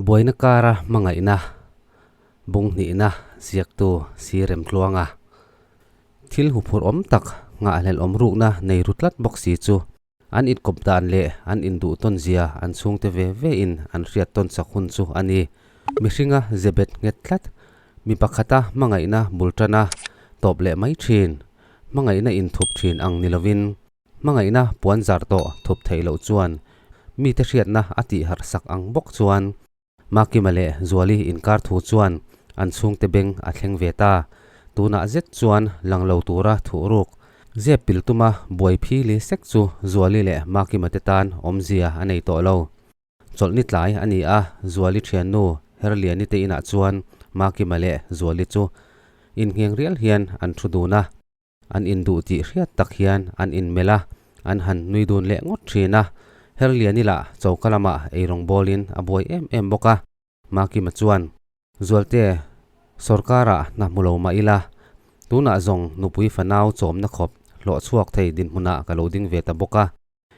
Buaina kara hmangaihna bung hnihna ziaktu si Remtluanga thil huphurh awm tak nghahhlelh awm rukna nei ru tlat bawk si chu an inkawp dan leh an induh tawn zia an chhungte ve ve in an hriat tawn chak hun chu a ni. Mihringa zebet nghet tlat mi pakhata hmangaihna bul tana tawp leh mai thin, hmangaihna inthup thin ang ni lovin Hmangaihna puan zar tawh thup theih loh chuan mite hriatna a tih harh sak ang bawk chuan Makima leh Zuali inkar thu chuan an chhungte beng a thleng ve ta. Tunah zet chuan lang lo tura thuh ruk zep pil tuma buai phili sek chu Zuali leh Makima te tan awmzia a nei tawh lo. Chawlhni tlai a ni a, Zuali thiannu Herliani te inah chuan Makima leh Zuali chu inngheng rial hian an thu dun a. An induh tih hriat tak hian an inmelh a, an han nui dun leh ngawt thin a. Herliani lah choka lamah eirawng bawlin a buai em em bawk a. Makima chuan, Zualte, sawrkarah hna hmu lo mah ila, tunah zawng nupui fanau chawmna khawp hlawh chhuak thei dinhmunah ka lo ding ve ta bawk a.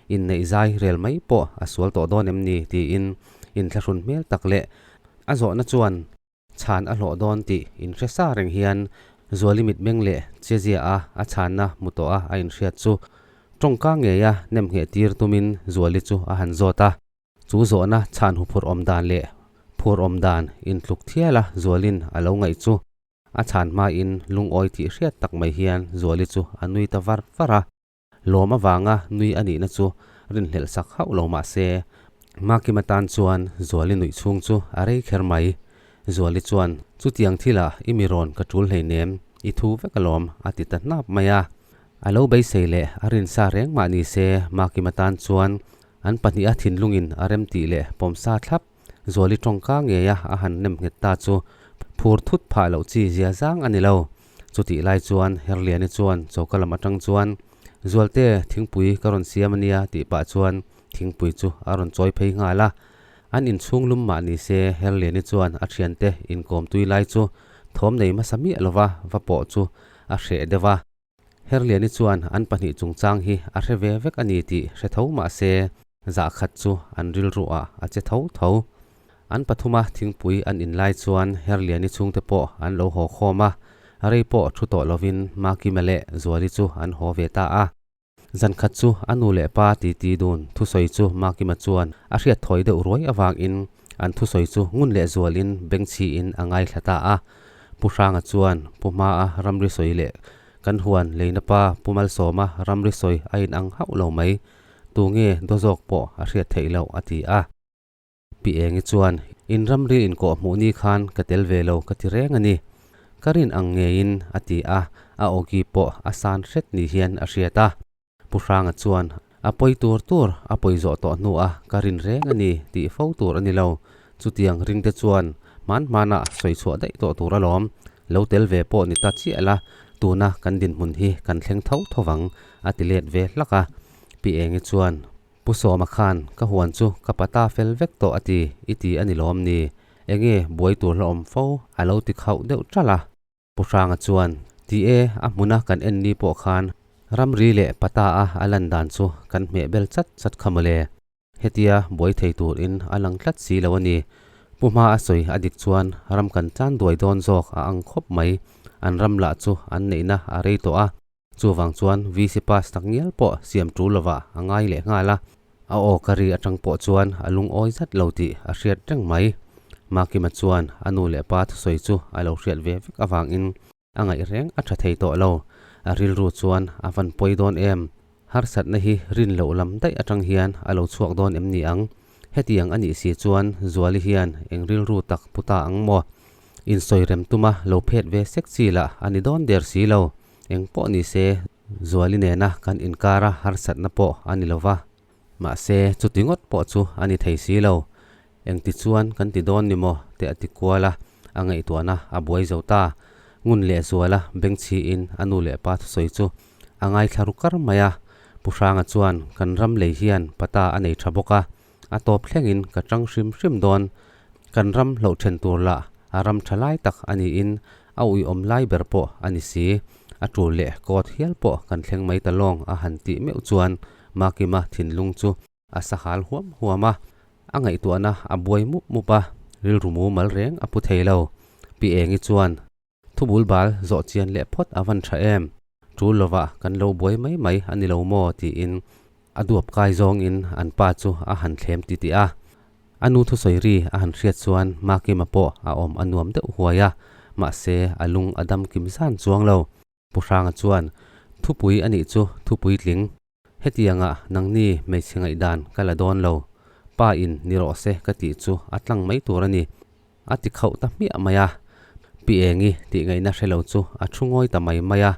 Inneih zai rel mai pawh a sual tawh dawn em ni? tiin inthlahrun hmel tak leh a zawhna chuan Chhan a hlawh dawn tih inhre sa reng hian Zuali mitmeng leh chezia a a chhanna hmu tawh a a inhriat chu tawngka ngeia nem ngheh tir tumin Zuali chu a han zawt a. Chu zawhna chhan huphurh awm dan leh phur awm dan intluk thial a Zualin a lo ngaih chu a chhan hmain lungawi tih hriat tak mai hian Zuali chu a nui ta var var a. Lawm avanga nui a nihna chu rinhlelh sak hauh lo mah se, Makima tan chuan Zuali nuih chhung chu a rei kher mai. Zuali chuan, Chutiang thilah i mi rawn ka tul hleinem, i thu vek alawm, a ti ta hnap mai a. A lo beisei leh a rinsa reng mah ni se, Makima tan chuan an pahniha thinlungin a remtih leh pawmsa thlap Zuali tawngka ngeia a han nem nghet ta chu phur thut phah loh chi zia zang a ni lo. Chutih lai chuan Herliani chuan choka lam atang chuan, Zualte, thingpui ka rawn siam a nia tih pah chuan thingpui chu a rawn chawi phei nghal a. An inchhung lum mah ni se Herliani chuan a thiante inkawm tui lai chu thawm nei hmasa miah lova va pawh chu a hreh deuh a. Herliani chuan an pahnih chungchang hi a hre ve vek a ni tih hre tho mah se zah khat chu an rilru ah a che tho tho. An pathuma thingpui an in lai chuan Herliani chhungte pawh an lo haw khawm a, rei pawh thu tawh lovin Makima leh Zuali chu an haw ve ta a. Zan khat chu a nu leh pa titi dun thusawi chu Makima chuan a hriat thawi deuh ruai avangin an thusawi chu ngun leh zualin bengchhiin a ngaithla ta a. Pu Hranga chuan Pu Hmaa ramri sawi leh kan huan leina pa Pu Malsawma ramri sawi a inang hauh lo mai, tunge daw zawk pawh a hriat theih loh a ti a. Pi Engi chuan, In ramri inkawh hmuh ni khan ka tel ve lo ka ti reng a ni. Ka rin ang ngeiin a ti a, a awki pawh a san hret ni hian a hriat a. Pu Hranga chuan, A pawi tur tur a pawi zawh tawh hnuah ka rin reng a ni tih fo tur a ni lo. Chutiang ringte chuan hman hmanah sawi chhuah daih tawh tur alawm. Lo tel ve pawh ni ta chiah la, tuna kan dinhmun hi kan thleng tho tho vang a ti let ve hlak a. Pi Engi chuan, Pu Sawma khan ka huan chu ka pata fel vek tawh a ti, i ti a ni lawm ni? Enge buai tur hlauhawm fo a lo ti khauh deuh ṭalh a. Pu Hranga chuan, Ti e, a hmuna kan en ni pawh khan ramri leh pata a a lan dan chu kan hmeh bel chat chat kha mawle. Hetia buai thei turin a lang tlat si lo a ni. Pu Hma a sawi a dik chuan ram kan tan duai dawn zawk a ang khawp mai. An ram lah chu an neihna a rei tawh a. Chuvang chuan VC pass tak ngial pawh siam tul lovah a ngai leh nghal a, a aw ka ri atang pawh chuan a lungawi zat lo tih a hriat reng mai. Makima chuan a nu leh pa thusawi chu a lo hriat ve vek avangin a ngaih reng a tha thei tawh lo. A rilru chuan a van pawi dawn em? Harsatna hi rin loh lam daih atang hian a lo chhuak dawn em ni ang? Hetiang a nih si chuan Zuali hian eng rilru tak pu ta ang maw? Insawi rem tuma lo phet ve sek chi lah a ni dawn der si lo. Eng pawh ni se, Zuali nena kan inkara harsatna pawh a ni lo va, mahse chuti ngawt pawh chu a ni thei si lo. Engti chuan kan ti dawn ni maw teh a ti kual a, a ngaihtuahna a buai zo ta. Ngun leh Zuala bengchhiin a nu leh pa thusawi chu a ngaithla ru kar mai a. Pu Hranga chuan kan ram lei hian pata a nei tha bawk a, a tawp thlengin ka tang hrim hrim dawn. Kan ram hloh then tur lah a ram tha lai tak a niin a uiawm lai ber pawh a ni si. A tul leh court hial pawh kan thleng mai ta lawng a han tih meuh chuan Makima thinlung chu a sahal huam huam a, a ngaihtuahna a buai mup mup a. Rilru mumal reng a pu thei lo. Pi Engi chuan thubul bal zawh chian leh phawt a van tha em? Tul lovah kan lo buai mai mai a ni lo maw? tiin a duap kai zawngin an pa chu a han thlem titih a. A nu thusawi ri a han hriat chuan Makima pawh a awm a nuam deuh huai a, mahse a lung a dam kim zan chuang lo. Pu Hranga chuan, Thupui a nih chu, thupui tling. Hetianga nangni hmeichhe ngaihdan ka la dawn lo. Pa in ni rawh se ka tih chu a tlang mai tur a ni. A ti khauh ta hmiah mai a. Pi Engi tih ngaihna hre lo chu a thu ngawi ta mai mai a,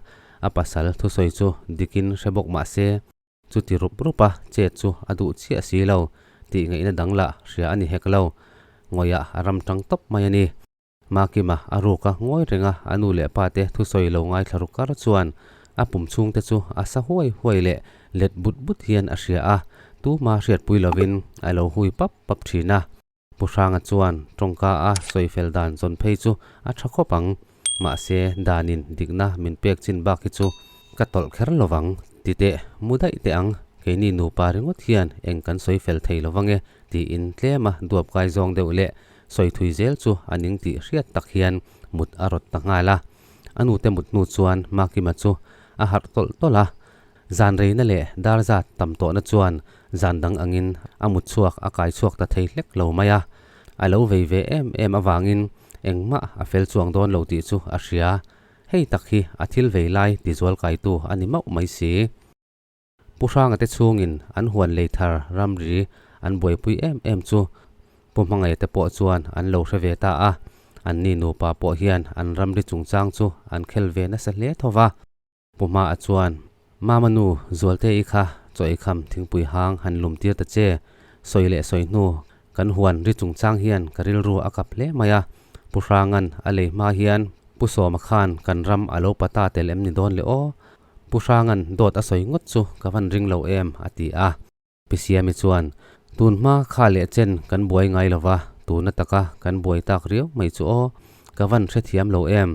a pasal thusawi chu dikin hre bawk mah se, Chuti rup rup a chet chu a duh chiah si lo tih ngaihna dang lah hria a ni hek lo. Ngawihah a ram tang tawp mai a ni. Makima a ruk a ngawi reng a, a nu leh pa te thusawi lo ngaithla ru kar chuan a pum chhung te chu a sa huai huai leh let but but hian a hria a, tuma hriatpui lovin a lo hui pap pap thin a. Pu Hranga chuan tawngka a sawi fel dan zawn phei chu a tha khawp ang, mahse danin dikna min pek chin bak hi chu ka tawlh kher lovang ti teh mu daih teh ang, keini nupa ringawt hian eng kan sawi fel thei lovang e tiin tlema duap kai zawng deuh leh sawi thui zel chu a ning tih hriat tak hian mut a rawt ta nghal a. A nute mut hnu chuan Makima chu a harh tawlh tawlh a, Zan reina leh dar zat tam tawhna chuan zan dang angin a mut chhuak a kai chhuak ta thei hlek lo mai a. A lo vei ve em em avangin engmah a fel chuang dawn lo tih chu a hria. Hei tak hi a thil vei lai tizual kaitu a ni mauh mai si. Pu Hranga te chhungin an huan lei thar ramri an buaipui em em chu Pu Hmangaia te pawh chuan an lo hre ve ta a. Anni nupa pawh hian an ramri chungchang chu an khel ve nasa hle tho va. Pu Hmaa chuan, Mama nu, Zualte i kha chaw ei kham thingpui hang han lum tir ta che, sawi leh sawi hnu kan huan ri chungchang hian ka rilru a kap hle mai a, Pu Hrangan a lei hma hian Pu Sawma khan kan ram a lo pata tel em ni dawn le aw? Pu Hrangan dawt a sawi ngawt chu ka van ring lo em a ti a. Pi Siami chuan, Tun hma kha leh chen kan buai ngai lo va, tuna taka kan buai tak riau mai chu aw, ka van hrethiam lo em?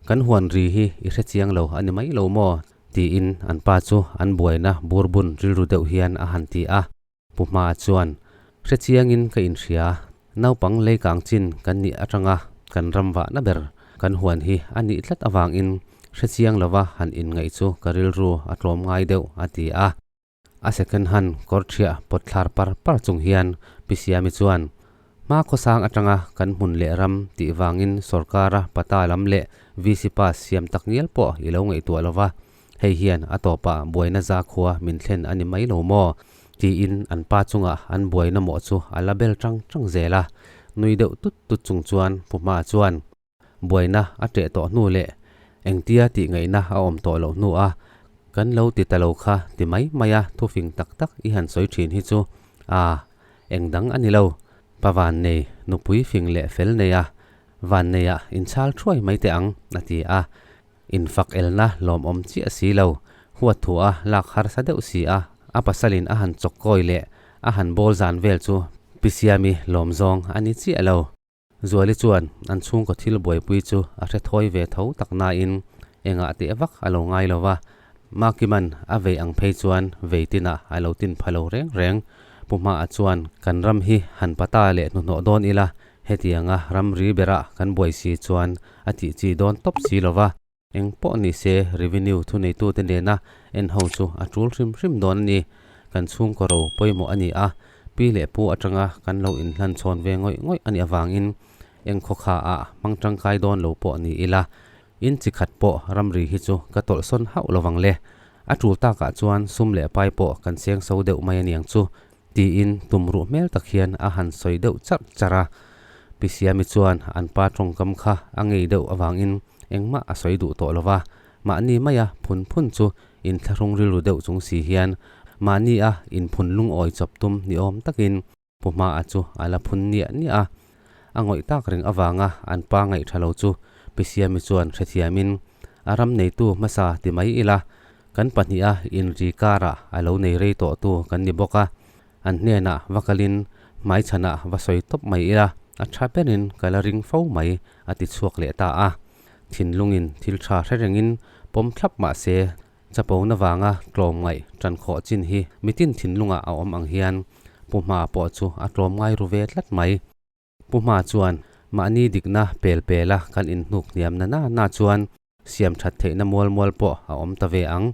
Kan huan ri hi i hrechiang lo a ni mai lo maw? tiin an pa chu an buaina burbun rilru deuh hian a han ti a. Pu Hmaa chuan, Hrechiangin ka inhria, naupang leikang chin kan nih atanga kan ram vahna ber kan huan hi a nih tlat avangin hrechiang lova han inngaih chu ka rilru a tlawm ngai deuh, a ti a. A second hand kawr thiah pawt thlar par par chung hian Pi Siami chuan, Hma khawsang atanga kan hmun leh ram tih vangin sorkara pata lam leh VC pass siam tak ngial pawh i lo ngaihtuah lo va, hei hian a tawpah buaina zakhua min thlen a ni mai lo maw? tiin an pa chungah an buaina mawh chu a la bel tang tang zel a. Nui deuh tut tut chung chuan Pu Hma chuan, Buaina a ṭeh tawh hnu leh engtia tih ngaihna a awm tawh loh hnu a, kan lo ti ta lo kha ti mai mai a thufing tak tak i han sawi ṭhin hi chu a eng dang a ni lo. Pa Vannei nupui fing leh fel nei a, Vanneiah inchhal thuai mai teh ang a ti a, infak elna lawmawm chiah si lo, huat thu a lak harsa deuh si a, a pasalin a han chawk kawi leh a han bawl zan vel chu Pi Siami lawm zawng a ni chiah lo. Zuali chuan an chhungkaw thil buaipui chu a hre thawi ve tho tak nain engah teh vak a lo ngai lo va, Makiman a vei ang phei chuan vei tinah a lo tin pha lo reng reng. Pu Hmaa chuan kan ram hi han pata leh hnuhnawh dawn ila, hetianga ramri berah kan buai si chuan a tih chi dawn tawp si lo va. Eng pawh ni se revenue thuneitute nena en ho chu a tul hrim hrim dawn a ni. Kan chhungkaw ro pawimawh a ni a, pi leh pu atanga kan lo inhlan chhawn ve ngawih ngawih a nih avangin eng khawkha ah hmang tangkai dawn lo pawh ni ila, in chi khat pawh ramri hi chu ka tawlh sawn hauh lovang le. A tul takah chuan sum leh pai pawh kan seng so deuh mai a niang chu, tiin tum ruh hmel tak hian a han sawi deuh charh charh a. Pi Siami chuan an pa tawngkam kha a ngei deuh avangin Engmah a sawi duh tawh lo va, mahni maia phun phun chu inthlahrung rilru deuh chung si hian mahni a inphun lungawi chawp tum ni awm takin Pu Hmaa chu a la phun niah niah a. A ngawih tak reng avanga an pa ngaih tha lo chu Pi Siami chuan hrethiamin a ram neitu hmasa ti mai ila, kan pahniha inri karah a lo nei rei tawhtu kan ni bawk a, An hnenah va kalin hmaichhanah va sawi tawp mai ila, a tha berin ka la ring fo mai, a ti chhuak leh ta a. Thinlungin thil tha hre rengin pawm thlap mah se, chapona vanga tlawm ngaih tan khawh chin hi mitin thinlungah a awm ang hian Pu Hma pawh chu a tlawm ngai ru ve tlat mai. Pu Hma chuan mahni dikna pel pela kan inhnuk hniam na na na chuan siam that theihna mual mual pawh a awm ta ve ang.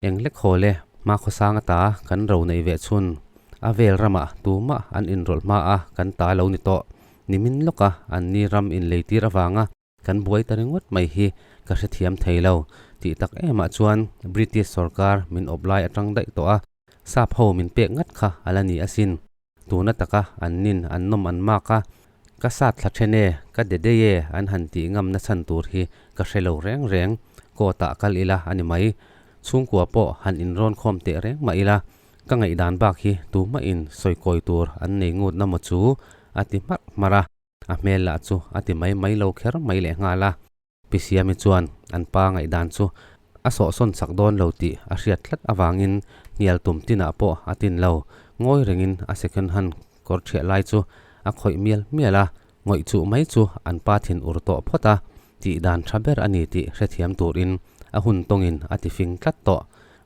Eng lek hawl e, hma khawsang ata kan ro neih ve chhun. A vel ramah tumah an inrawlh hma a kan ta lo ni tawh. Nimin lawka anni ram inleitir avanga kan buai ta ringawt mai hi ka hrethiam thei lo. Tih tak emah chuan British sorkar min awp lai atang daih tawh a, sap ho min pek ngat kha a la ni asin. Tuna taka an nin an nawm an mak a, ka sat thla then e, ka de dei e an han tih ngamna chhan tur hi ka hre lo reng reng. Court ah kal ila a ni mai. Chhungkua pawh han inrawn khawm teh reng mah ila, ka ngaihdan bak hi tumah in sawi kawi tur an nei ngut na maw chu a ti hmarh hmarh a, a hmel lah chu a ti mai mai lo kher mai lehnghal a. Pi Siami chuan an pa ngaihdan chu a sawhsawn chak dawn lo tih a hriat tlat avangin hnial tum tinah pawh a tin lo. Ngawi rengin a second hand kawr ṭhiah lai chu a khawih mial mial a, ngawih chuh mai chu an pa thin ur tawh phawt a, tih dan ṭha ber a ni tih hrethiam turin a hun tawngin a ti fing tlat tawh.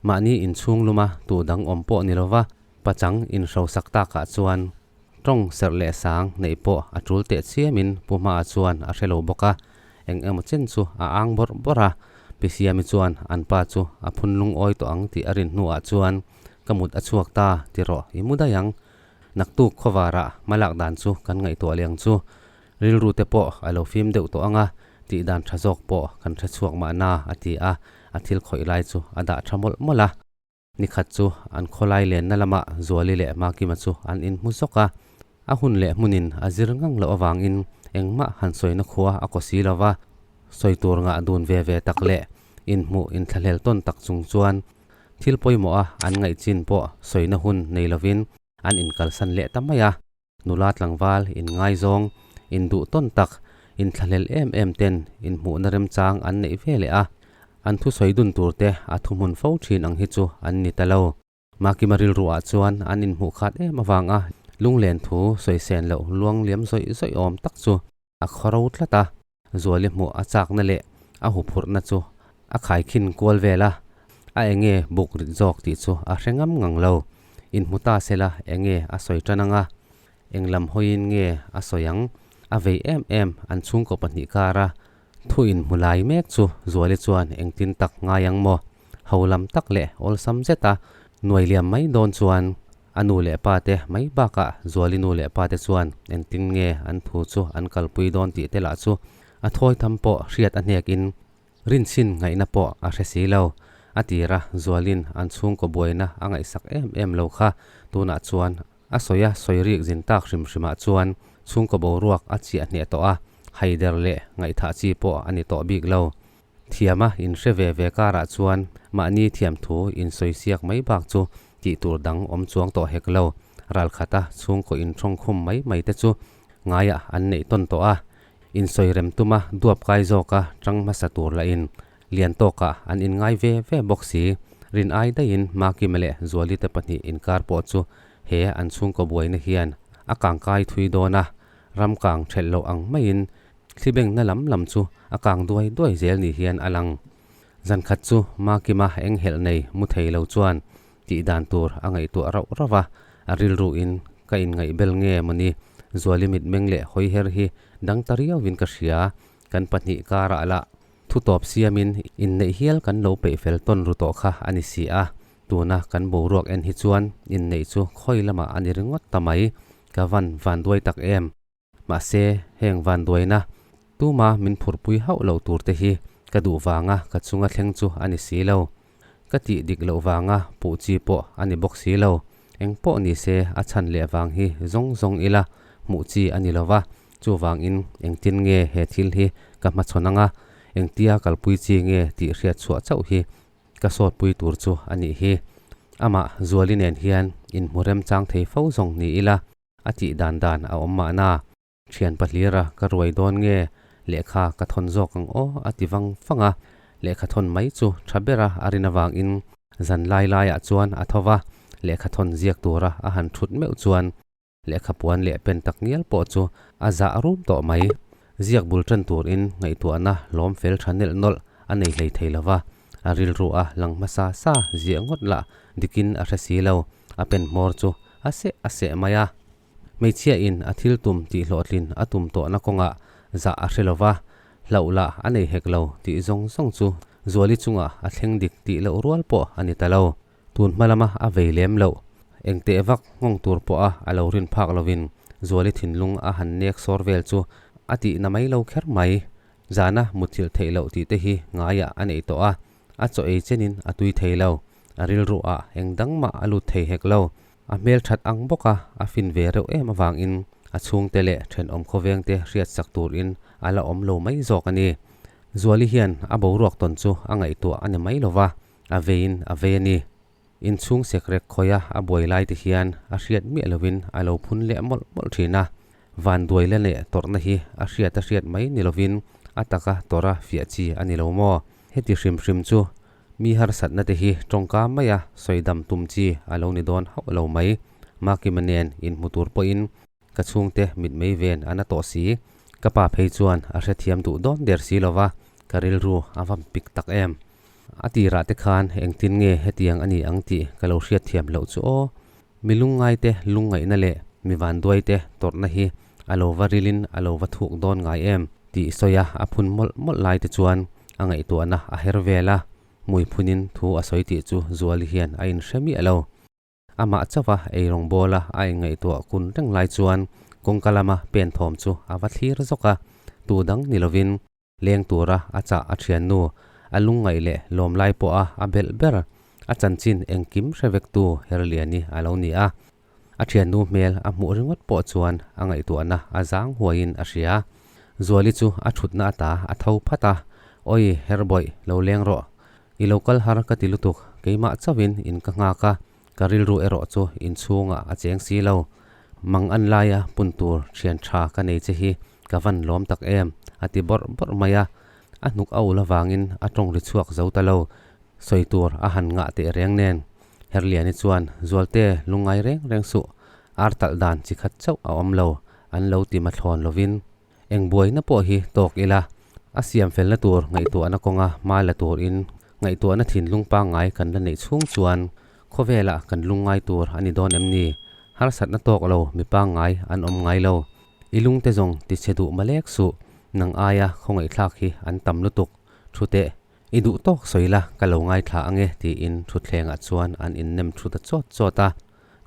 Mahni inchhung luma tuh dang awm pawh ni lova pachang inhrosak takah chuan Tawng serh leh sang neih pawh a tul teh chiamin Pu Hmaa chuan a hre lo bawk a, eng emaw chen chu a ang bawrh bawrh a. Pi Siami chuan an pa chu a phun lungawi tawh ang tih a rin hnuah chuan, Ka mut a chhuak ta, ti rawh, i mu daih ang. Naktuk khawvarah hmalak dan chu kan ngaihtuah leh ang chu. Rilru te pawh a lo fim deuh tawh ang a, tih dan tha zawk pawh kan hre chhuak mahna, a ti a, a thil khawih lai chu a dah tha mawlh mawlh a. Nikhat chu an khawlai lenna lamah Zuali leh Makima chu an inhmu zawk a, a hun leh hmunin a zir ngang loh avangin engmah han sawina khua a kaw si lo va, sawi tur ngah dun ve ve tak leh inhmuh inthlahlel tawn tak chung chuan thil pawimawh a an ngaihchin pawh sawina hun nei lovin an inkalsan leh ta mai a. Nula tlangval inngaizawng, induh tawn tak, inthlahlel em em ten inhmuhna remchang an neih ve leh a, an thusawi dun tur te a thuhmun fo thin ang hi chu an ni ta lo. Makima rilruah chuan an inhmuh khat em avanga lunglen thu sawisen loh luang liam zawih zawih awm tak chu a khawro tlat a, Zuali hmuh a chakna leh a huphurhna chu a khaikhin kual vel a, a enge buk rit zawk tih chu a hre ngam ngang lo. Inhmu ta sela enge a sawi tan anga, eng lam hawiin nge a sawi ang? A vei em em an chhungkaw pahnih kara thu inhmu lai mek chu Zuali chuan engtin tak ngai ang maw? Ho lam tak leh awlsam zeta nuai liam mai dawn chuan A nu leh pa te mai bakah Zuali nu leh pa te chuan engtin nge an thu chu an kalpui dawn tih te lah chu a thawi tham pawh hriat a hnekin rinchhin ngaihna pawh a hre si lo. A tira Zualin an chhungkaw buaina a ngaihsak em em lo kha tunah chuan a sawi a sawi rik zin tak hrim hrimah chuan chhungkaw boruak a chiah hneh tawh a, haider leh ngaihthah chi pawh a ni tawh bik lo. Thiama inhre ve ve karah chuan mahni thiamthu insawisiak mai bak chu tih tur dang awm chuang tawh hek lo. Ralkhata chhungkaw inthawng khum mai mai te chu ngaiah an neih tawn tawh a, insawi rem tuma duap kai zawka tang hmasa tur lahin lian tawkah an inngai ve ve bawk si. Rin ai daihin Makima leh Zuali te pahnih inkar pawh chu he an chhungkaw buaina hian a kangkai thui dawn a, ram kang thelh loh ang maiin Thlibengna lam lam chu a kang duai duai zel ni hian a lang. Zan khat chu Makima enghelh nei mu thei lo chuan tih dan tur a ngaihtuah rauh rauh a, a rilruin ka inngaihbel nge mawni Zuali mitmeng leh hawiher hi dang ta riauin ka hria, kan pahnih karah lah thu tawp siamin inneih hial kan lo peih fel tawn ru tawh kha a ni si a, tuna kan boruak en hi chuan inneih chu khawi lamah a ni ringawt ta mai, ka van van duai tak em. Mahse, heng vanduaina tuma min phurpui hauh lo tur te hi ka duh vanga ka chunga thleng chu a ni si lo. Ka tih dik loh vanga puh chi pawh a ni bawk si lo. Eng pawh ni se a chhan leh vang hi zawng zawng ila hmuh chi a ni lo va, chuvangin engtin nge he thil hi ka hmachhawn anga engtia kalpui chi nge tih hriat chhuah chauh hi Ka sawtpui tur chu a nih hi. Amah Zuali nen hian inhmu remchang thei fo zawng ni ila a tih dan dan a awm mahna. Thian pahlira ka ruai dawn nge lehkha ka thawn zawk ang aw a ti vang vang a, lehkha thawn mai chu tha bera a rin avangin zan lai laiah chuan a tho va, lehkha thawn ziak tura a han thut meuh chuan lehkha puan leh pen tak ngial pawh chu a zah rum tawh mai. Ziak bul tan turin ngaihtuahna lawm fel tha nelh nawlh a nei hlei thei lo va, a rilru a lang hmasa sa ziah ngawt lah dikin a hre si lo, a pen hmawr chu a seh a seh mai a. Hmeichhia in a thil tum tih hlawhtlin a tum tawhna kawngah zah a hre lova, hlauh lah a nei hek lo tih zawng zawng chu Zuali chungah a thleng dik tih loh rual pawh a ni ta lo. Tun hma lama a vei lem loh. Engteh vak nghawng tur pawha a lo rin phak lovin Zuali thinlung a han nek sawr vel chu a tihna mai lo kher mai. Zana mutthilh theih loh tih te hi ngaiah a neih tawh a, a chaw ei chenin a tui thei lo. A rilru ah eng dang mah a lut thei hek lo. A hmel that ang bawk a, a fin ve reuh em avangin a chhungte leh thenawm khawvengte hriat sak turin a la awm lo mai zawk a ni. Zuali hian a boruak tawn chu a ngaihtuah a ni mai lo va, a veiin a vei a ni. Inchhung sekrek khawia a buai lai te hian a hriat miah lovin a lo phun leh mawlh mawlh thin a. Vanduai la leh tawrhna hi a hriat a hriat mai ni lovin a taka tawrha fiah chi a ni lo maw? Heti hrim hrim chu mi harsatna te hi tawngka maia sawi dam tum chi a lo ni dawn hauh lo mai. Makima nen inhmu tur pawhin ka chhungte mitmei ven a na tawh si. Ka pa phei chuan a hrethiam duh dawn der si lova, ka rilru a va pik tak em. A tirah te khan engtin nge hetiang a ni ang tih ka lo hriatthiam loh chu aw. Mi lungngaite lungngaihna leh mi vanduaite tawrhna hi a lo va rilin a lo va thuk dawn ngai em tih sawi a a phun mawlh mawlh lai te chuan a ngaihtuahna a her vel a, hmui phunin thu a sawi tih chu Zuali hian a inhre miah lo. Amah chauha eirawng bawla a inngaihtuah kun reng lai chuan kawngka lama pen thawm chu a va thlir zawk a, tu dang ni lovin Leng tura a chah a thiannu, a lungngaih leh lawm lai pawha a belh ber, a chanchin engkim hre vektu Herliani a lo ni a. A thiannu hmel a hmuh ringawt pawh chuan a ngaihtuahna a zang huaiin a hria. Zuali chu a thutna ata a tho phat a, Awi Herbawih, lo leng rawh. I lo kal har ka ti lutuk, keimah chauhin in ka nghak a, ka rilru erawh chu inchhungah a cheng si lo. Mang an laia pun tur thian tha ka nei che hi ka van lawm tak em, a ti bawrh bawrh mai a. A hnuk a ul avangin a tawng ri chhuak zo ta lo. Sawi tur a han ngah teh reng nen. Herliani chuan, Zualte, lungngai reng reng suh. Ar talh dan chi khat chauh a awm lo, an lo ti mathlawn lovin. Eng buaina pawh hi tawk ila, a siam felna tur ngaihtuahna kawnga hma la turin ngaihtuahna thinlung pangngai kan la neih chhung chuan khawvelah kan lungngai tur a ni dawn em ni? Harsatna tawk lo mi pangngai an awm ngai lo. I lungte zawng ti chhe duh malek suh, nang aia khawngaihthlak hi an tam lutuk. Thu teh, i duh tawk sawi la ka lo ngaithla ange tiin thutthlengah chuan an innem thu ta chawt chawt a.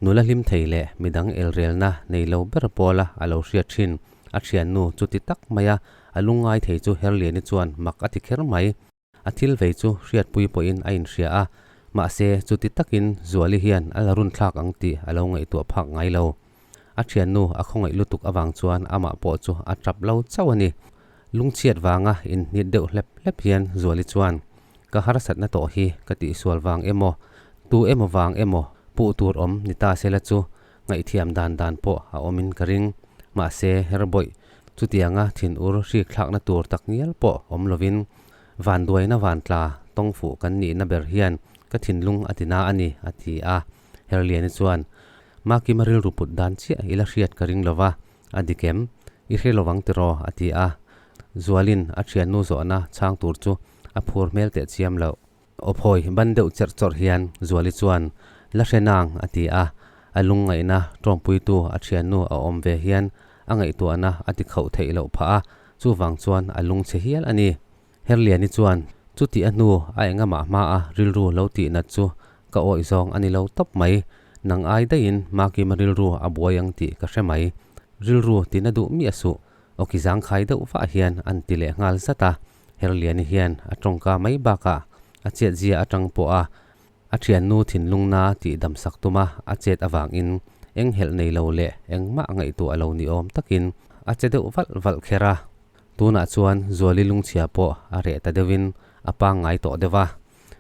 Nula hlim thei leh midang elrelna nei lo ber pawla a lo hriat thin. A thiannu chuti tak maia a lungngai thei chu Herliani chuan mak a ti kher mai. A thil vei chu hriatpui pawhin a inhria a, mahse chuti takin Zuali hian a la runthlak ang tih a lo ngaihtuah phak ngai lo. A thiannu a khawngaih lutuk avang chuan amah pawh chu a tap lo chauh a ni. Lungchhiat vanga inhnit deuh hlep hlep hian Zuali chuan, Ka harsatna tawh hi ka tihsual vang emaw, tu emaw vang emaw puh tur awm ni ta sela chu ngaihthiam dan dan pawh a awmin ka ring. Mahse, Herbawih, chutianga thinur hrikthlakna tur tak ngial pawh awm lovin vanduaina vantla tawngfuh kan nihna ber hian ka thinlung a tina a ni, a ti a. Herliani chuan, Makima rilru put dan chiah i la hriat ka ring lova, a dik em? I hre lovang tiraw? a ti a. Zualin a thiannu zawhna chhang tur chu a phur hmel teh chiam loh. Awphawi ban deuh cherh chawrh hian Zuali chuan, La hre nang, a ti a. A lungngaihna tawngpuitu a thiannu a awm ve hian a ngaihtuahna a ti khauh theih loh phah a, chuvang chuan a lungchhe hial a ni. Herliani chuan, Chuti a hnu a engamah hmaa rilru lo tih nat chu ka awih zawng a ni lo tawp mai. Nang ai daihin Makima rilru a buai ang tih ka hre mai. Rilru tina duh miah suh. Awki zangkhai deuh vah hian an ti leh nghal zat a. Herliani hian a tawngka mai bakah a chet zia atang pawh a a thiannu thinlungna tih damsak tuma a chet avangin eng helh nei lo leh engmah ngaihtuah lo ni awm takin a che deuh valh valh kher a. Tunah chuan Zuali lungchhia pawh a reh ta deuhin a pangngai tawh deuh a.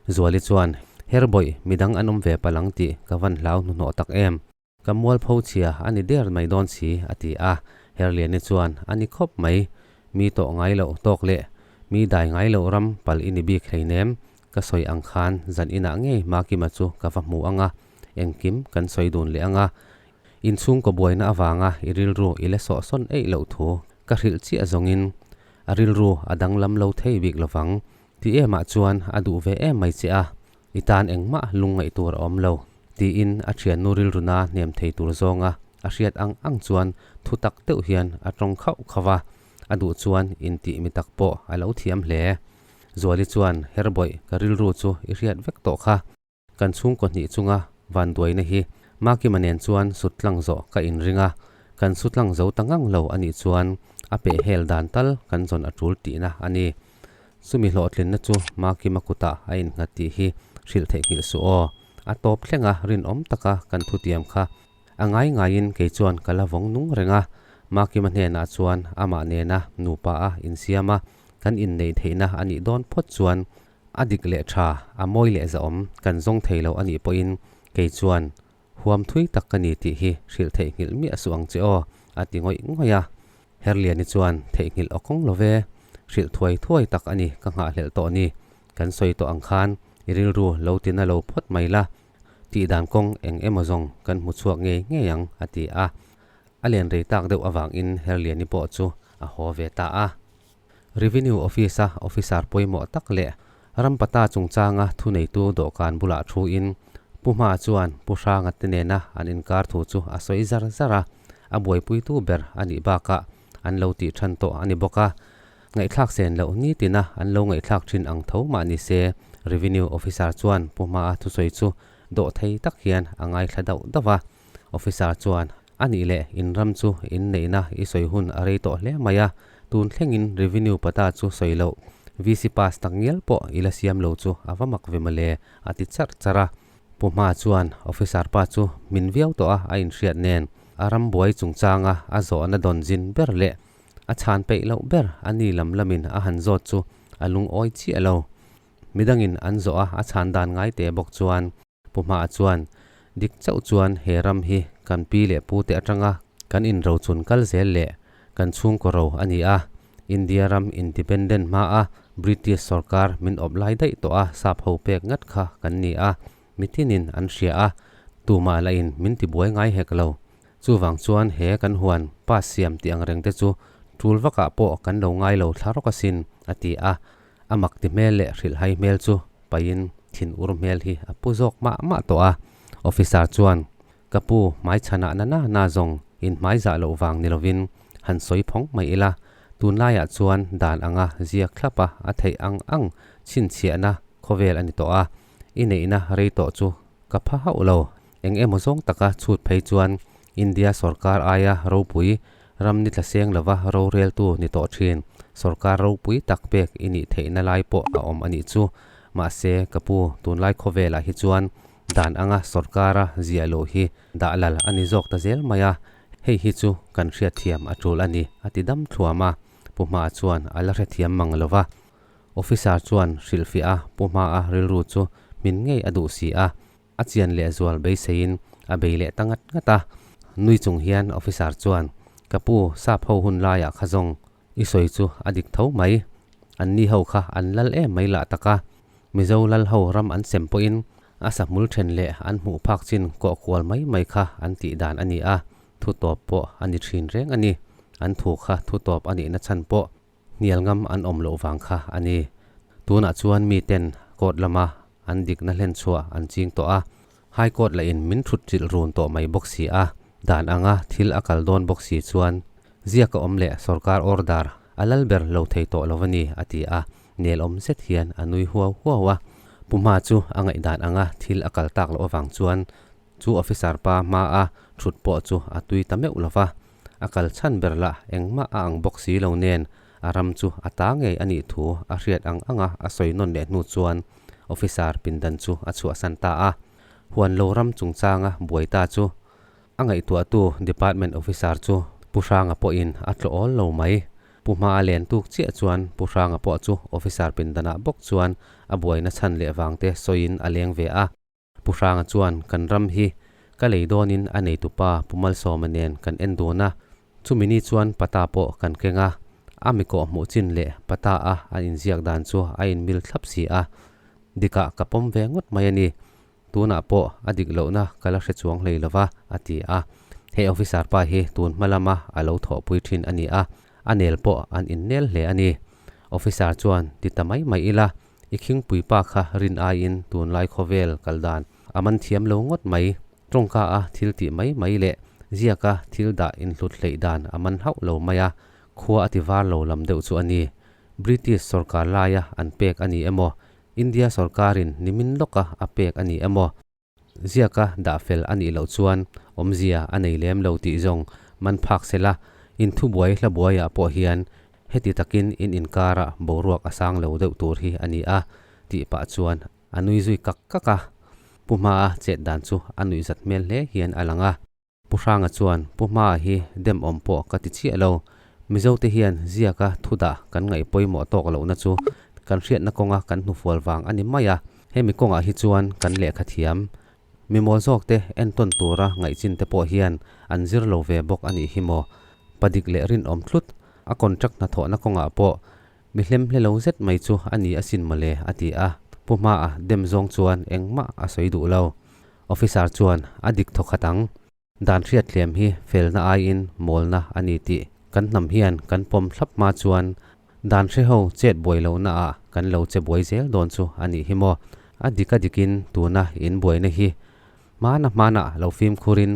Zuali chuan, Herbawih, midang an awm ve palh ang tih ka van hlau hnuhnawh tak em? Ka mualpho chhia a ni der mai dawn si, a ti a. Herliani chuan, A ni khawp mai. Mi tawh ngai loh tawk leh mi dai ngai loh ram pal i ni bik hleinem. Ka sawi ang khan zan inah ngei Makima chu ka va hmu ang a, engkim kan sawi dun leh ang a. Inchhungkaw buaina avanga i rilru i la sawhsawn eih loh thu ka hrilh chiah zawngin a rilru a danglam lo thei bik lovang. Ti emah chuan a duh ve em mai che a, i tan engmah lungngaih tur a awm lo, tiin a thiannu rilruna hnem thei tur zawnga a hriat ang ang chuan thu tak deuh hian a tawng khauh khauh a, a duh chuan intih mi tak pawh a lo thiam hle. Zuali chuan, Herbawih, ka rilru chu i hriat vek tawh kha. Kan chhungkaw hnih chunga vanduaina hi Makima nen chuan sut tlang zawh ka inring a, kan su tlang zo ta ngang lo a nih chuan a peh hel dan tal kan zawn a tul tihna a ni. Chumi hlawhtlinna chu Makima kutah a innghat tih hi hrilh theihnghilh suh aw. A tawp thlenga rinawm taka kan thutiam kha a ngai ngaiin kei chuan ka la vawng nung reng a, Makima hnenah chuan amah nena nupa a insiam a, kan inneih theihna a nih dawn phawt chuan A dik leh tha, a mawi leh zahawm kan zawng thei lo a nih pawhin kei chuan huam thui tak ka ni tih hi hrilh theihnghilh miah suh ang che aw, a ti ngawih ngawih a. Herliani chuan theihnghilh aw kawng lo ve, hrilh thuai thuai tak a ni ka nghahhlelh tawh ni, kan sawi tawh ang khan i rilru lo tina lo phawt mai la, tihdan kawng eng emaw zawng kan hmu chhuak ngei ngei ang, a ti a. A len rei tak deuh avangin Herliani pawh chu a haw ve ta a. Revenue Office-a officer pawimawh tak leh Rampata chungchanga thuneitu dawhkan bulah thuin Pu Hma chuan Pu Hranga te nena an inkar thu chu a sawi zar zar a, a buaipuitu ber a nih bakah an lo tih than tawh a ni bawk a. Ngaihthlak sen loh nitina an lo ngaihthlak thin ang tho mah ni se Revenue Officer chuan Pu Hma-a thusawi chu dawh thei tak hian a ngaithla dauh dauh a. Officer chuan, A nih leh, in ram chu in neihna i sawi hun a rei tawh hle mai a, tun thlengin Revenue pata chu sawi loh, VC pass tak ngial pawh i la siam lo chu a va mak ve mawle, a ti charh charh a. Pu Hma chuan Officer pa chu min viau tawh a a inhriat nen, a ram buai chungchanga a zawhna dawn zin ber leh a chhan peih loh ber a ni lam lamin a han zawt chu a lungawi chiah lo. Midangin an zawh a a chhan dan ngai te bawk chuan Pu Hma chuan, Dik chauh chuan he ram hi kan pi leh pu te atanga kan inrochun kal zel leh kan chhungkaw ro a ni a, India ram independent hma a British sorkar min awp lai daih tawh a sap ho pek ngat kha kan ni a, mitinin an hria a, tumah lah in min tibuai ngai hek lo. Chuvang chuan he kan huan pass siam tih ang reng te chu tul vakah pawh kan lo ngai lo thla rawk asin, a ti a. A mak ti hmel leh hrilhhai hmel chu pahin thin ur hmel hi a pu zawk mah mah tawh a. Officer chuan, Ka pu, hmai chhanah na na na zawng in hmai zah loh vang ni lovin han sawi phawng mai ila, tunlaiah chuan dan anga ziak thlap a a theih ang ang chhinchhiahna khawvel a ni tawh a, i neihna rei tawh chu ka pha hauh lo. Eng emaw zawng taka chhut phei chuan India sorkar aia ropui ram ni tla seng lova roreltu ni tawh thin sorkar ropui tak pek i nih theihna lai pawh a awm a nih chu. Mahse, ka pu, tunlai khawvelah hi chuan dan anga sorkara ziah loh hi dah lal a ni zawk ta zel mai a, hei hi chu kan hriatthiam a tul a ni, a ti dam thluam a. Pu Hma chuan a la hrethiam mang lova. Officer chuan hrilhfiah a, Pu Hma-a rilru chu hmin ngei a duh si a. A chian leh zual beiseiin a bei leh ta ngat ngat a. Nui chung hian officer chuan, Ka pu, sap ho hun laiah kha zawng i sawi chu a dik tho mai. An ni ho kha an lal em mai lah tak a. Mizo lal ho ram an sem pawhin a sahmul then leh an hmuh phak chin kawh kual mai mai kha an tih dan a ni a, thu tawp pawh a ni thin reng a ni. An thu kha thu tawp a nihna chhan pawh Hnial ngam an awm loh vang kha a ni. Tunah chuan miten court lama an dikna hlen chhuah an ching tawh a, High Court lahin min thut chilh run tawh mai bawk si a, dan anga thil a kal dawn bawk si chuan ziak a awm leh sorkar order a lal ber lo thei tawh lo a ni, a ti a, nel awm zet hian a nui huau huau a. Pu Hma chu a ngaihdan anga thil a kal tak loh avang chuan chu officer pa hma a thut pawh chu a tui ta meuh lo va. A kal chhan ber lah engmah a ang bawk si lo nen a ram chu a ta ngei a nih thu a hriat ang anga a sawi nawn leh hnu chuan officer pindan chu a chhuahsan ta a. Huan lo ram chungchanga buai ta chu a ngaihtuahtu department officer chu Pu Hranga pawhin a tlawh awl lo mai. Pu Hma a len tuk chiah chuan Pu Hranga pawh chu officer pindanah bawk chuan a buaina chhan leh vangte sawiin a leng ve a. Pu Hranga chuan kan ram hi ka lei dawnin a neitupa Pu Malsawma nen kan en dun a, chumi ni chuan pata pawh kan keng a, a mi kawh hmuh chin leh pata a an inziak dan chu a inmil thlap si a, dikah ka pawm ve ngawt mai a ni, tunah pawh a dik lohna ka la hre chuang hlei lova, a ti a. He officer pa hi tun hma lama a lo thawhpui thin a ni a, a nel pawh an innel hle a ni. Officer chuan ti ta mai mai ila, I khingpui pa kha rin aiin tunlai khawvel kal dan a man thiam lo ngawt mai. Tawngka a thil tih mai mai leh Ziaka thil dah inhlut hleih dan a man hauh lo mai a, khua a ti var lo lam deuh chu a ni. British sorkar laia an pek a ni emaw, India sorkarin nimin lawka a pek a ni emaw, Ziaka dah fel a nih loh chuan awmzia a nei lem lo tih zawng man phak se la, inthubuai hlabuaiah pawh hian heti takin in inkarah boruak a sang lo deuh tur hi a ni a, tih pah chuan a nui zui kak kak a. Pu Hmaa chet dan chu a nuihzat hmel hle hian a lang a. Pu Hranga chuan, Pu Hmaa hi dem awm pawh ka ti chiah lo. Mizote hian ziaka thu dah kan ngaih pawimawh tawk lohna chu kan hriatna kawnga kan hnufual vang a ni mai a. Hemi kawngah hi chuan kan lehkha thiam. Mi mawl zawkte entawn tura ngaihchin te pawh hian an zir lo ve bawk a nih hi maw? Padik leh rinawm tlut a contract hnathawhna kawngah pawh mi hlemhle lo zet mai chu a ni asin mawle a ti a. Pu Hmaa dem zawng chuan engmah a sawi duh lo. Officer chuan a dik thaw khat ang. Dan hriatthlem hi felna aiin mawlna a ni tih kan hnam hian kan pawm thlap hma chuan dan hreho chet buai lohna ah kan lo che buai zel dawn chu a nih hi maw. A dik a dikin tuna in buaina hi hmana hmana lo fimkhurin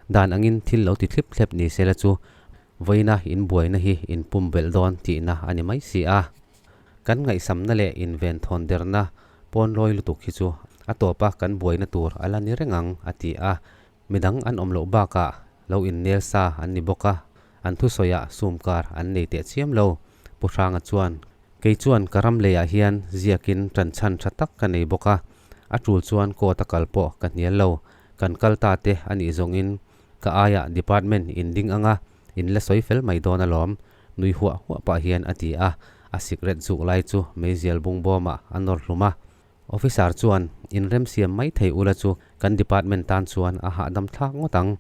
dan angin thil lo ti thlip thlep ni sela chu vawiina in buaina hi in pum belh dawn tihna a ni mai si a. Kan ngaihsamna leh inven thawn derna pawn lawi lutuk hi chu a tawpa kan buaina tur a la ni reng ang, a ti a. Midang an awm loh bakah lo innel sa an ni bawk a, an thusawiah sum kar an nei teh chiam lo. Pu Hranga chuan, Kei chuan ka ram leiah hian ziakin ṭanchhan ṭha tak ka nei bawk a, a ṭul chuan court a kal pawh ka hnial lo. Kan kal ta te a nih zawngin ka aiah department in ding anga in la sawi fel mai dawn alawm, nui huah huah pah hian a ti a, a sikret zuk lai chu meizial bungbawmah a nawr hlum a. Officer chuan, Inremsiam mai thei ula chu kan department tan chuan a hahdam thlak ngawt ang.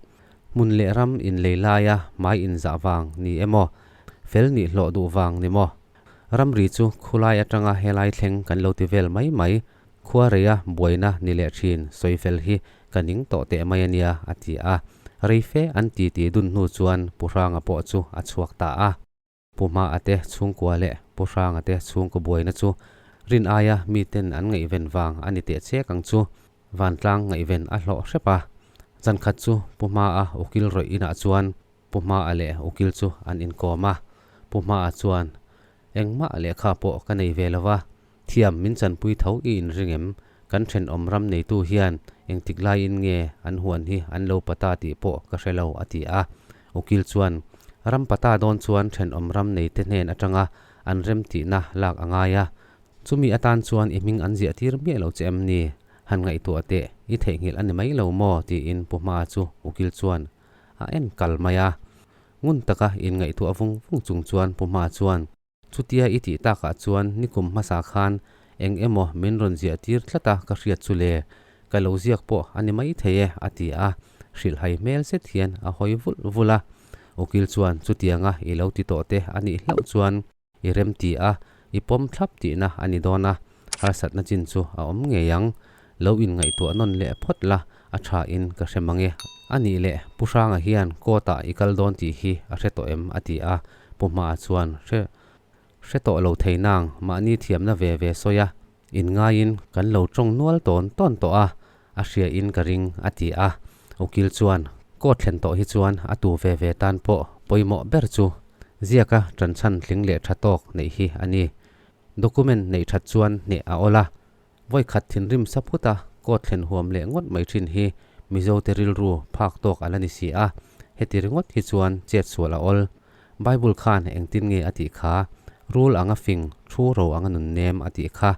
Hmun leh ram inlei laia hmai inzah vang ni emaw, fel nih hlawh duh vang ni maw? Ramri chu khulai atanga helai thleng kan lo ti vel mai mai. Khua reia buaina ni leh thin sawi fel hi ka ning tawh teh mai a nia, a ti a. Rei fe an ti ti dun hnu chuan Pu Hranga pawh chu a chhuak ta a. Pu Hmaa te chhungkua leh Pu Hranga te chhungkaw buaina chu rin aia miten an ngaihven vang a ni teh chek ang chu. Vantlang ngaihven a hlawh hrep a. Zankhat chu Pu Hmaa ukil rawih inah chuan Pu Hmaa leh ukil chu an inkawm a. Pu Hmaa chuan, Engmah lehkha pawh ka nei ve lo va, thiam min chanpui tho i inring em? Kan thenawm ram neitu hian engtik laiin nge an huan hi an lo pata tih pawh ka hre lo, a ti a. Ukil chuan, Ram pata dawn chuan thenawm ram neite hnen atanga an remtihna lak a ngai a. Chumi atan chuan i hming an ziah tir miah lo che em ni? Han ngaihtuah teh, i theihnghilh a ni mai lo maw? tiin Pu Hmaa chu ukil chuan a en kal mai a. Ngun taka inngaihtuah vung vung chung chuan Pu Hma chuan, Chutia i tih takah chuan nikum hmasa khan eng emaw min rawn ziah tir tlat a ka hriat chu le, ka lo ziak pawh a ni mai thei e, a ti a, hrilhhai hmel zet hian a hawi vulh vulh a. Ukil chuan chutianga i lo ti tawh te a nih hlauh chuan i rem ti a, i pawm thlap tihna a ni dawn a, harsatna chin chu a awm ngei ang. Lo inngaihtuah nawn leh phawt la, a tha in ka hre mang e. A nih leh, Pu Hranga hian court ah i kal dawn tih hi a hre tawh em? a ti a, Pu Hmaa chuan hre hre tawh lo thei nang, mahni thiamna ve ve sawi a, inngaiin kan lo tawng nual tawn tawn tawh a, a hria in ka ring, a ti a. Ukil chuan, Court thlen tawh hi chuan a tu ve ve tan pawh pawimawh ber chu ziaka ṭanchhan tling leh ṭha tawk neih hi a ni. Document neih ṭhat chuan hneh a awl a, vawikhat thinrim sa phut a court thlen huam leh ngawt mai ṭhin hi Mizote rilru phak tawk a la ni si a, heti ringawt hi chuan chet sual a awl. Bible khan engtin nge a tih kha? Rul anga fing, thu ro anga nun nem a tih kha.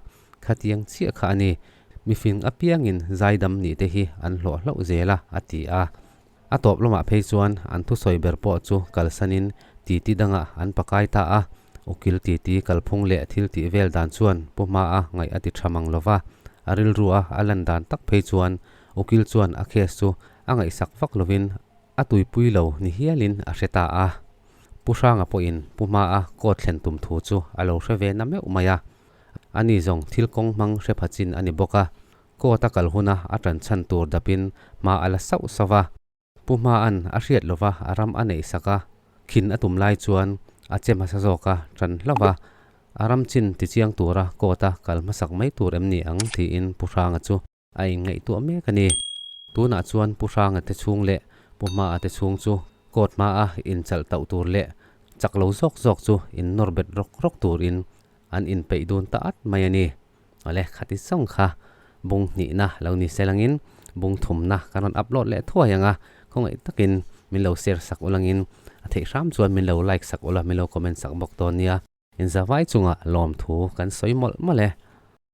Khatiang chiah kha a ni. Mifing apiangin zaidam nih te hi an hlawh hlauh zel a, a ti a. A tawp lamah phei chuan an thusawi ber pawh chu kalsanin titi dangah an pakai ta a. Ukil titi kalphung leh thil tih vel dan chuan Pu Hmaa ngaih a ti tha mang lo va. A rilrua a lan dan tak phei chuan Ukil chuan a case chu a ngaihsak vak lovin a tuipui lo ni hialin a hre ta a. Pu Hranga pawhin Pu Hmaa court thlen tum thu chu a lo hre ve na meuh mai a. Ani zawng thil kawng hmang hre pha chin a ni bawk a, court a kal huna a ṭan chhan tur dapin hma a la sauh sauh va. Pu Hmaa'n a hriat lova a ram a neih sak a, khin a tum lai chuan a che hmasa zawk a ṭan hlauh va, a ram chin tichiang tura court a kal hmasak mai tur em ni ang tiin Pu Hranga chu a inngaihtuah mek a ni. Tunah chuan Pu Hranga te chhung leh Pu Hmaa te chhung chu court hmaa inchalh tauh tur leh chak lo zawk zawk chu innawr bet rawk rawk turin an inpeih dun ta at mai a ni. Awle, khati zawng kha bung hnihna lo ni se langin bung thumna kan rawn upload leh thuai ang a, khawngaih takin min lo share sak ulangin a theih hram chuan min lo like sak ula min lo comment sak bawk dawn nia. Inzavai chungah lawmthu kan sawi mawlh mawlh e.